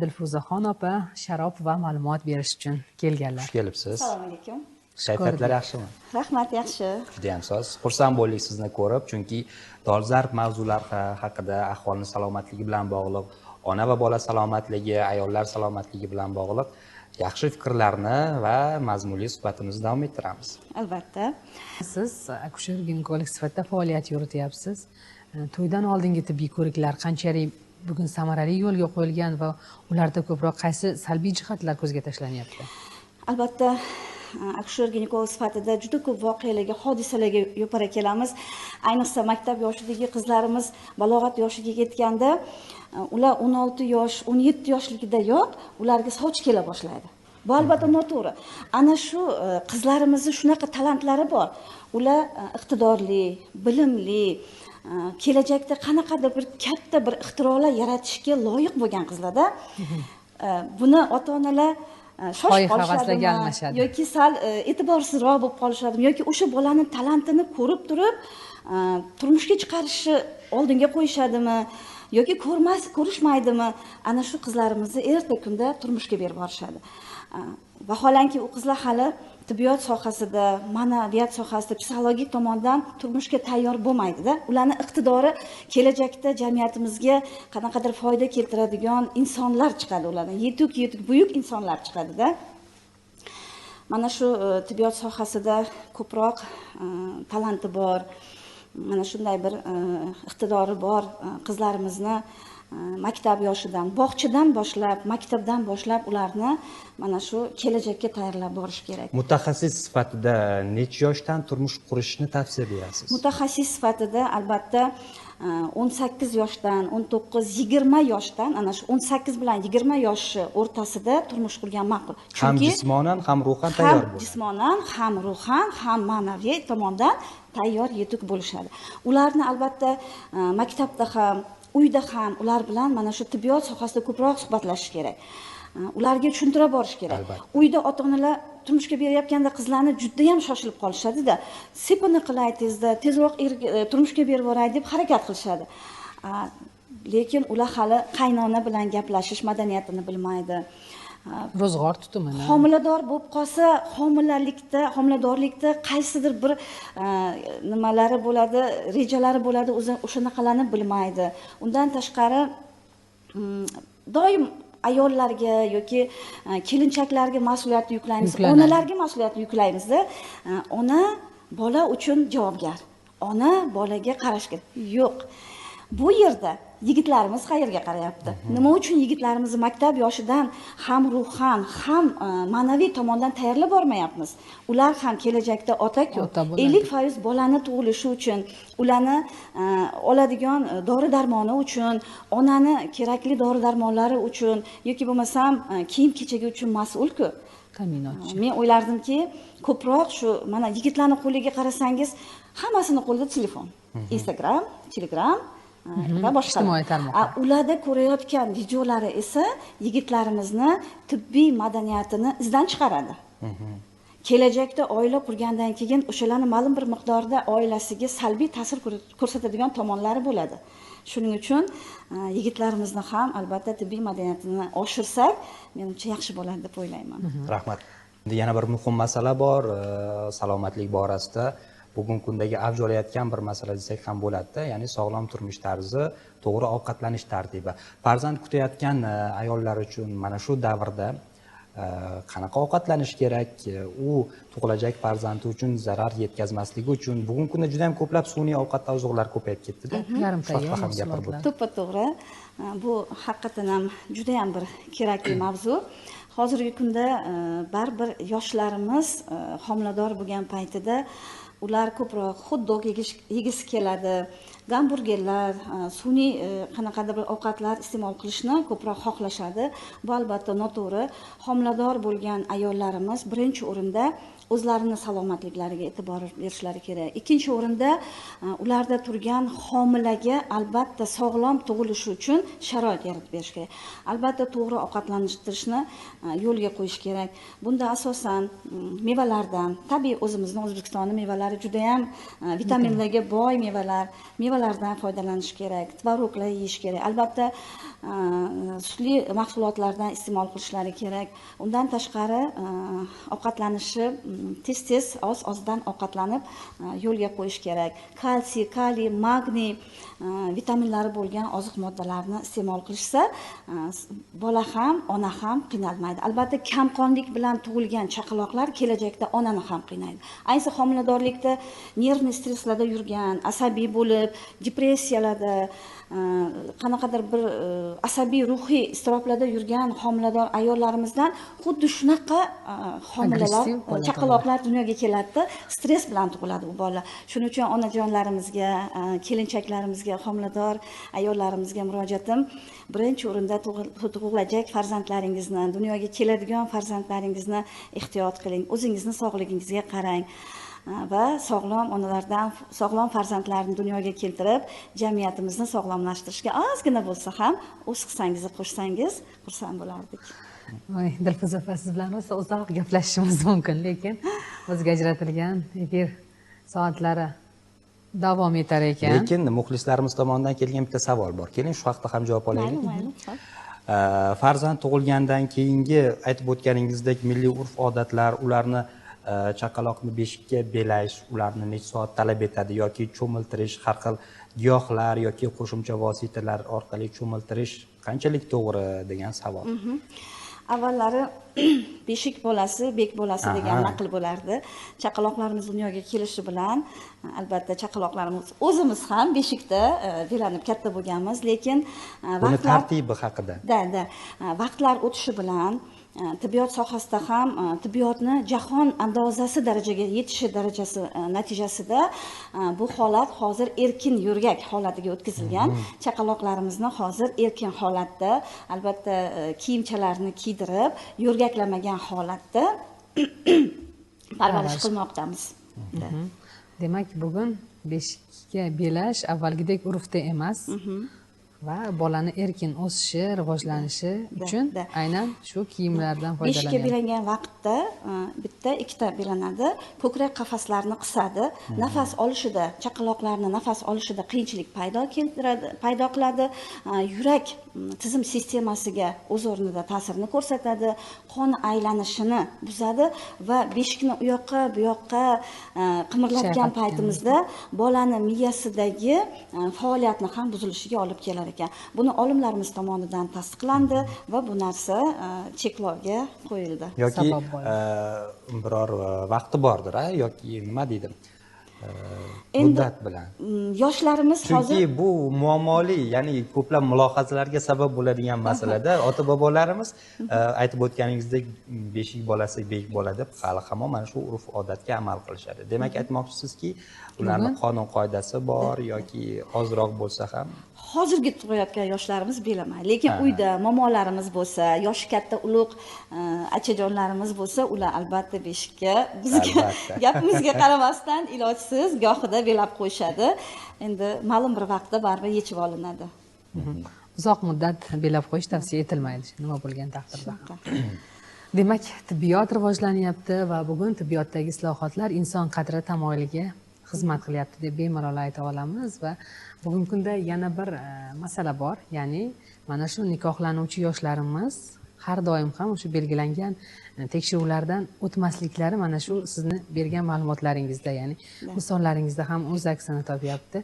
Dilfuzaxon opa sharob va ma'lumot berish uchun kelganlar. Xush kelibsiz. Assalomu alaykum. Kayfiyatlar yaxshimi? Rahmat, yaxshi. Judayam soz. Xursand bo'ldik sizni ko'rib, chunki dolzarb mavzular haqida, aholini salomatligi bilan bog'liq, ona va bola salomatligi, ayollar salomatligi bilan bog'liq yaxshi fikrlarni va mazmunli suhbatimizni davom ettiramiz. Albatta. Siz akusher ginekolog sifatida faoliyat yurityapsiz. To'ydan oldingi tibbiy ko'riklar qanchalik bugun samarali yo'lga qo'yilgan va ularda ko'proq qaysi salbiy jihatlar ko'zga tashlanyapti? Albatta, akusher ginekolog sifatida juda ko'p voqealarga, hodisalarga yo'para kelamiz. Ayniqsa maktab yoshidagi qizlarimiz balog'at yoshiga yetganda, ular 16 yosh, 17 yoshligidayoq ularga soch kela boshlaydi. Bu albatta noto'g'ri. Ana shu qizlarimizni shunaqa talantlari bor. Ular iqtidorli, bilimli, kelajakda qanaqadir bir katta bir ixtirolar yaratishga loyiq bo'lgan qizlarda. Buni ota-onalar shoshib qolishadimi yoki sal e'tiborsizroq bo'lib qolishadimi yoki o'sha bolani talantini ko'rib turib turmushga chiqarishni oldinga qo'yishadimi yoki ko'rishmaydimi, ana shu qizlarimizni erta kunda turmushga berib yuborishadi. Vaholanki u qizlar hali tibbiyot sohasida, ma'naviyat sohasida, psixologik tomondan turmushga tayyor bo'lmaydida. Ularning iqtidori kelajakda jamiyatimizga qanaqadir foyda keltiradigan insonlar chiqadi ulardan. Yetuk-yetuk buyuk insonlar chiqadida. Mana shu tibbiyot sohasida ko'proq talanti bor, mana shunday bir iqtidori bor qizlarimizni maktab yoshidan, bog'chadan boshlab, maktabdan boshlab ularni mana shu kelajakka tayyorlab borish kerak. Mutaxassis sifatida necha yoshdan turmush qurishni tavsiya berasiz? Mutaxassis sifatida albatta 18 yoshdan, 19, 20 yoshdan, ana shu 18 bilan 20 yoshi o'rtasida turmush qurgan ma'qul. Chunki ham jismonan, ham ruhan tayyor bo'ladi. Ham jismonan, ham ruhan, ham ma'naviy tomondan tayyor yetuk bo'lishadi. Ularni albatta maktabda ham, uyda ham ular bilan mana shu tibbiyot sohasida ko'proq suhbatlashish kerak. Ularga tushuntira borish kerak. Uyda ota-onalar turmushga berayotganda qizlarni juda ham shoshilib qolishadi-da, sepini qilay tezda, tezroq turmushga berib yuboray deb harakat qilishadi. Lekin ular hali qaynona bilan gaplashish madaniyatini bilmaydi. Ro'zg'or tutumini. Homilador bo'lib qolsa, homiladorlikda qaysidir bir nimalari bo'ladi, rejalari bo'ladi, o'zi o'shanaqalarni bilmaydi. Undan tashqari doim ayollarga yoki kelinchaklarga mas'uliyatni yuklaymiz, onalarga mas'uliyatni yuklaymiz-da. Ona bola uchun javobgar. Ona bolaga qarash kerak. Yo'q. Bu yerda yigitlarimiz qayerga qarayapti? Nima uchun yigitlarimizni maktab yoshidan ham ruhan, ham ma'naviy tomondan tayyorlab bormayapmiz? Ular ham kelajakda ota-ku. 50% bolani tug'ilishi uchun, ularni oladigan dori-darmoni uchun, onani kerakli dori-darmonlari uchun yoki bo'lmasam kiyim-kechagi uchun mas'ul-ku. Ta'minotchi. Men o'ylardimki, ko'proq shu mana yigitlarning qo'liga qarasangiz, hammasini qo'lida telefon, Instagram, Telegram va boshqalar. Ijtimoiy tarmoqlar. Ularda ko'rayotgan videolari esa yigitlarimizni tibbiy madaniyatini izdan chiqaradi. Kelajakda oila qurgandan keyin o'shalarni ma'lum bir miqdorda oilasiga salbiy ta'sir ko'rsatadigan tomonlari bo'ladi. Shuning uchun yigitlarimizni ham albatta tibbiy madaniyatini oshirsak, menimcha yaxshi bo'ladi deb o'ylayman. Rahmat. Endi yana bir muhim masala bor, salomatlik borasida. Bugungi kundagi avj olayotgan bir masala desak ham bo'ladi-da, ya'ni sog'lom turmush tarzi, to'g'ri ovqatlanish tartibi. Farzand kutayotgan ayollar uchun mana shu davrda qanaqa ovqatlanish kerak, u tug'ilajak farzandi uchun zarar yetkazmasligi uchun bugungi kunda juda ham ko'plab sun'iy ovqat oziqlar ko'payib ketdi-da. Yarim tayyor mahsulotlar. To'ppa-to'g'ri. Bu haqiqatan ham juda ham bir kerakli mavzu. Hozirgi kunda baribir yoshlarimiz homilador bo'lgan paytida ular ko'proq xot-dog yegisi keladi, gamburgerlar, sun'iy qanaqadir bir ovqatlar iste'mol qilishni ko'proq xohlashadi. Bu albatta noto'g'ri. Homilador bo'lgan ayollarimiz birinchi o'rinda o'zlarini salomatliklariga e'tibor berishlari kerak. Ikkinchi o'rinda ularda turgan homilaga albatta sog'lom tug'ilishi uchun sharoit yaratib berish kerak. Albatta to'g'ri ovqatlantirishni yo'lga qo'yish kerak. Bunda asosan mevalardan, tabiiy o'zimizni O'zbekistonning mevalari juda ham vitaminlarga boy mevalar. Mevalardan foydalanish kerak, tvoroglar yeyish kerak. Albatta sutli mahsulotlardan iste'mol qilishlari kerak. Undan tashqari ovqatlanishi tez-tez, oz-ozdan ovqatlanib yo'lga qo'yish kerak. Kalsiy, kaliy, magniy vitaminlari bo'lgan oziq moddalarni iste'mol qilishsa, bola ham, ona ham qiynalmaydi. Albatta kamqonlik bilan tug'ilgan chaqaloqlar kelajakda onani ham qiynaydi. Ayniqsa homiladorlikda nervniy stresslarda yurgan, asabiy bo'lib, depressiyalarda, qanaqadir bir asabiy, ruhiy iztiroblarda yurgan homilador ayollarimizdan xuddi shunaqa homilalar, chaqaloqlar dunyoga keladida, stress bilan tug'iladi u bolalar. Shuning uchun onajonlarimizga, kelinchaklarimizga, homilador ayollarimizga murojaatim, birinchi o'rinda tug'ilajak farzandlaringizni, dunyoga keladigan farzandlaringizni ehtiyot qiling, o'zingizni sog'lig'ingizga qarang va sog'lom onalardan sog'lom farzandlarni dunyoga keltirib, jamiyatimizni sog'lomlashtirishga ozgina bo'lsa ham o'z hissangizni qo'shsangiz xursand bo'lardik. Voy, Dilfuza opa, siz bilan rosa uzoq gaplashishimiz mumkin, lekin bizga ajratilgan efir soatlari davom etar ekan. Lekin muxlislarimiz tomonidan kelgan bitta savol bor. Keling, shu haqda ham javob olaylik. Mayli. Farzand tug'ilgandan keyingi aytib o'tganingizdek milliy urf-odatlar, ularni chaqaloqni beshikka belash, ularni necha soat talab etadi yoki cho'miltirish, har xil giyohlar yoki qo'shimcha vositalar orqali cho'miltirish qanchalik to'g'ri degan savol. Avvallari beshik bolasi, bek bolasi degan naql bo'lardi. Chaqaloqlarimiz dunyoga kelishi bilan albatta chaqaloqlarimiz o'zimiz ham beshikda belanib katta bo'lganmiz, lekin buni tartibi haqida. Da. Vaqtlar o'tishi bilan tibbiyot sohasida ham tibbiyotni jahon andozasi darajaga yetishi darajasi natijasida bu holat hozir erkin yo'rgak holatiga o'tkazilgan. Chaqaloqlarimizni hozir erkin holatda, albatta kiyimchalarni kiydirib, yo'rgaklamagan holatda parvarish qilmoqdamiz. Demak, bugun beshikka belash avvalgidek urfda emas. Va bolani erkin o'sishi, rivojlanishi uchun aynan shu kiyimlardan foydalanadi. Beshikka belangan vaqtda bitta, ikkita belanadi, ko'krak qafaslarini qisadi, nafas olishida, chaqaloqlarni nafas olishida qiyinchilik paydo qiladi, yurak tizim sistemasiga o'z o'rnida ta'sirini ko'rsatadi, qon aylanishini buzadi va beshikni u yoqqa, bu yoqqa qimirlatgan paytimizda bolani miyasidagi faoliyatni ham buzilishiga olib kelar ekan. Buni olimlarimiz tomonidan tasdiqlandi va bu narsa cheklovga qo'yildi. Yoki biror vaqti bordir, yoki nima deydi? Muddat bilan. Yoshlarimiz hozir, chunki bu muammoli, ya'ni ko'plab mulohazalarga sabab bo'ladigan masalada. Ota-bobolarimiz aytib o'tganingizdek beshik bolasi bek bola deb hali hamon mana shu urf-odatga amal qilishadi. Demak, aytmoqchisizki, ularning qonun qoidasi bor yoki ozroq bo'lsa ham hozirgi tug'ayotgan yoshlarimiz belamaydi, lekin uyda momolarimiz bo'lsa, yoshi katta ulug' achajonlarimiz bo'lsa, ular albatta beshikka bizga gapimizga qaramasdan ilojsiz gohida belab qo'yishadi. Endi ma'lum bir vaqtda baribir yechib olinadi. Uzoq muddat belab qo'yish tavsiya etilmaydi, nima bo'lgan taqdirda ham. Demak, tibbiyot rivojlanyapti va bugun tibbiyotdagi islohotlar inson qadri tamoyiliga xizmat qilyapti deb bemalol ayta olamiz. Va bugungi kunda yana bir masala bor, ya'ni mana shu nikohlanuvchi yoshlarimiz har doim ham o'sha belgilangan tekshiruvlardan o'tmasliklari mana shu sizni bergan ma'lumotlaringizda, ya'ni misollaringizda ham o'z aksini topyapti.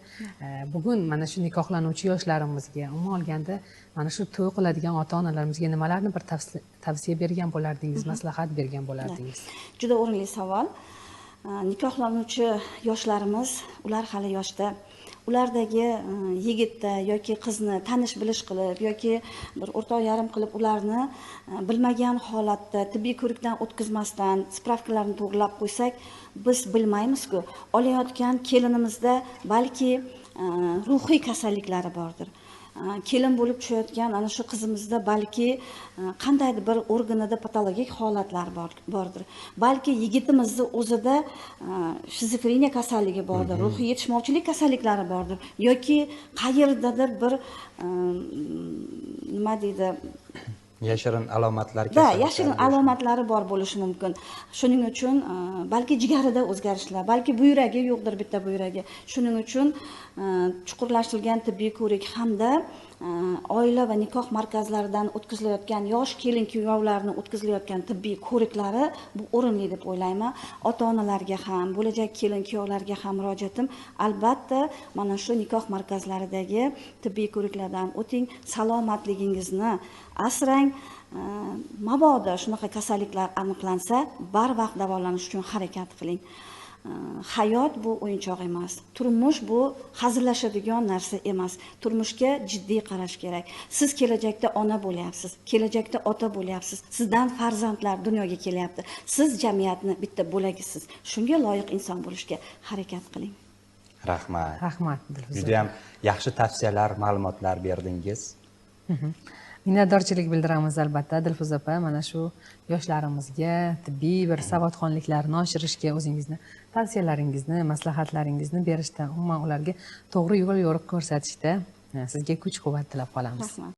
Bugun mana shu nikohlanuvchi yoshlarimizga, umuman olganda mana shu to'y qiladigan ota-onalarimizga nimalarni bir tavsiya bergan bo'lardingiz, maslahat bergan bo'lardingiz? Juda o'rinli savol. Nikohlanuvchi yoshlarimiz, ular hali yoshda. Ulardagi yigitda yoki qizni tanish bilish qilib yoki bir o'rtoq yarim qilib ularni bilmagan holatda tibbiy ko'rikdan o'tkazmasdan spravkalarni to'g'rilab qo'ysak, biz bilmaymiz-ku, olayotgan kelinimizda balki ruhiy kasalliklari bordir. Kelin bo'lib tushayotgan ana shu qizimizda balki qandaydir bir organida patologik holatlar bordir. Balki yigitimizni o'zida shizofreniya kasalligi bordir, ruhiy yetishmovchilik kasalliklari bordir yoki qayerdadir bir nima deydi, Yashirin alomatlar, da kasalliklar yashirin bo'lishi alomatlari bor bo'lishi mumkin. Shuning uchun balki jigarida o'zgarishlar, balki buyragi yo'qdir, bitta buyragi. Shuning uchun chuqurlashtirilgan tibbiy ko'rik hamda oila va nikoh markazlaridan o'tkazilayotgan yosh kelin kuyovlarni o'tkazilayotgan tibbiy ko'riklari bu o'rinli deb o'ylayman. Ota onalarga ham, bo'lajak kelin kuyovlarga ham murojaatim, albatta mana shu nikoh markazlaridagi tibbiy ko'riklardan o'ting, salomatligingizni asrang. Mabodo shunaqa kasalliklar aniqlansa, barvaqt davolanish uchun harakat qiling. Hayot bu o'yinchoq emas, turmush bu hazillashadigan narsa emas. Turmushga jiddiy qarash kerak. Siz kelajakda ona bo'lyapsiz, kelajakda ota bo'lyapsiz, sizdan farzandlar dunyoga kelyapti, siz jamiyatni bitta bo'lagisiz. Shunga loyiq inson bo'lishga harakat qiling. Rahmat. Rahmat, Dilfuza. Judayam yaxshi tavsiyalar, ma'lumotlar berdingiz. Minnatdorchilik bildiramiz albatta, Dilfuza opa, mana shu yoshlarimizga tibbiy bir savodxonliklarni oshirishga o'zingizni tavsiyalaringizni, maslahatlaringizni berishda, umuman ularga to'g'ri yo'l yo'riq ko'rsatishda sizga kuch quvvat tilab qolamiz. Rahmat.